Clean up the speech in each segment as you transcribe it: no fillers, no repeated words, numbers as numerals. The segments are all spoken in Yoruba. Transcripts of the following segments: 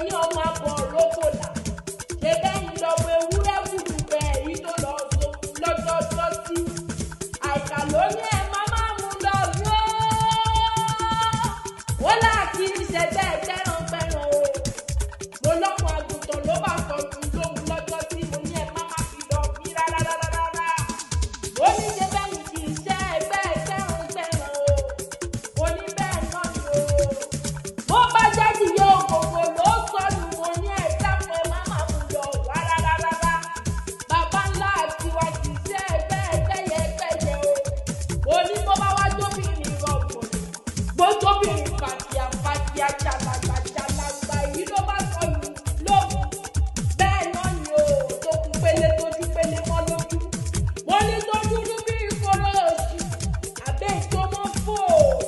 ní ọmọ àbọ̀ rókòlà ṣe bẹ́yìn lọ́mọ ewúrẹ́ wùdù bẹ́ẹ̀ yìí tó lọ sókun lọ́jọ́jọ́ sí àìkà ló ní ẹ má má mú lọ yó ó là kí í ṣe bẹ́ẹ̀ gbẹ́ràngbẹ́ràn o mo lọ́mọ àgùntàn ló bá sọnù lóhun lọ́jọ́ sí mo ní ẹ má má fi lọ mí rárá rárá rárá ó ní ṣe bẹ́yìn kì í ṣe ẹgbẹ́ gbẹ́ràngbẹ́ràn o mo ní bẹ́ẹ̀ náà ni o bó bá jẹ́ ìyá òkòkò ló sọnù mo ní ẹ dákun ẹ má má mú lọ rárá rárá bàbá ńlá tiwa kì í ṣe ẹgbẹ́ ẹgbẹ́yẹ o mo ní bó bá wá jóbìnrin rọ̀gbọ̀n gbójóbìnrin fàkìyà fàkìyà jàlàgbà jàlàgbà èyí ló bá sọnù lóhùn bẹ́ẹ̀ náà ni o tó kú pélé tójú pélé mọ́ lójú mo ní tó dúdú bí ìkóró òsì àbẹ́ ìtòmọ́ fò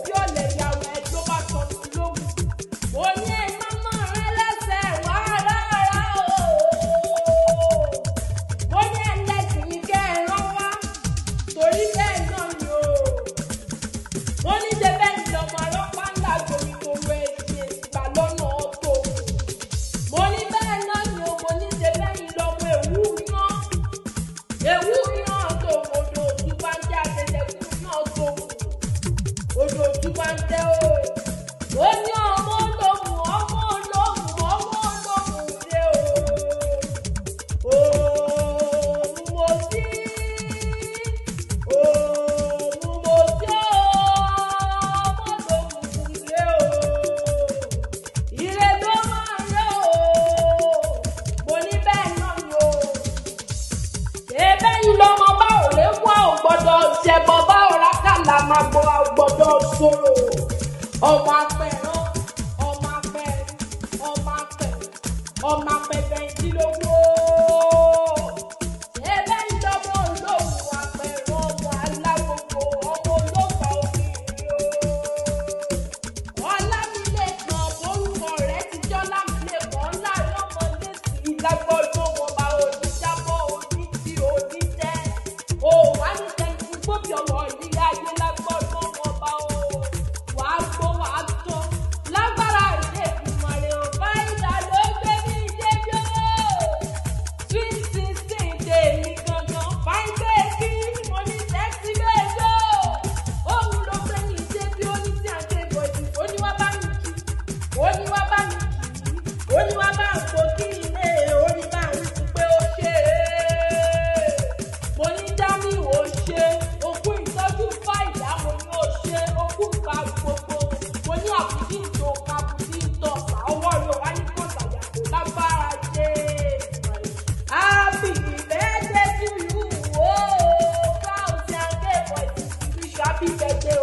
bí ọ̀lẹ̀ ìyàwó ẹ̀ ló bá sọnù lóhùn mo ní ẹ̀ má mọ̀ rẹ lẹ́sẹ̀ wá rárá o mo ní ẹlẹ́sìn kẹ́ ẹ rán wá torí bẹ́ẹ̀ náà ni o mo ní ṣe bẹ́ẹ̀ ni lọ́mọ arọ́pá ńlá gbomigboro ẹ̀sìn ìgbà lọ́nà ọ̀tọ̀ mo ní bẹ́ẹ̀ náà ni o mo ní ṣe bẹ́ẹ̀ ni lọ́mọ èwú yan èwú yan tó odò òtún bá ń tẹ́ àtẹ̀tẹ̀kù náà tó odò òtún bá ń tẹ́ o ó ní ọmọ ológun ọmọ ológun ọmọ ológun dé o òun mo sí òun mo sí ọmọ ológun dé o ire ló máa ń rẹ o mo ní bẹ́ẹ̀ náà ni o ebe yìí lọmọ bá ò lè wá ò gbọ́dọ̀ ṣẹbọ bá ò rákàlà máa gbọ́ ò gbọ́dọ̀ sọ̀rọ̀ ọmọ apẹ̀rán ọmọ apẹ̀rún ọmọ apẹ̀rún ọmọ apẹ̀fẹ̀yìndínlógún ebe yìí lọmọ olóhùn apẹ̀rún ọmọ alágbogbo ọmọ olóògbà obìnrin o ọlámilẹ́kan orúkọ rẹ̀ ti jọ́ lámilẹ́kan ńlá lọ́mọ lẹ́sìn lágbọ́dọ̀ wọn bá oníjábọ̀ oní tí oní tẹ́ o wà ní tẹ́ni gbóbi ọmọ ìrírí ayé lágbọ́dọ̀ wọn bá o wàá gbó wàá tọ́ lágbára ìdè ìgbìmọ̀ rẹ̀ ò bá ìdá ló gbé ní ìdébí o sweet 16 tèmi gangan fine baby mo ní sexy baby o òun ló gbé ní ìdébí ó ní tí à ń ké bọ̀dì ó ní wá bá mi kí ó ní wá bá mi kí ó ní wá bá ń kó kí ilé ó ní bá ń wí fún pé ó ṣe é mo ní dámì ò ṣe òkú ìtọ́jú fáìlà mo ní ó ṣe òkú ìpa gbogbo mo ní àbùdí ìtò àbùdí ìtọ̀sà ọwọ́ rẹ̀ wá ní kò sàyàtò lágbára ṣe happy birthday to you o báwo ṣe ń ké bọ̀ ìdí wish you happy birthday.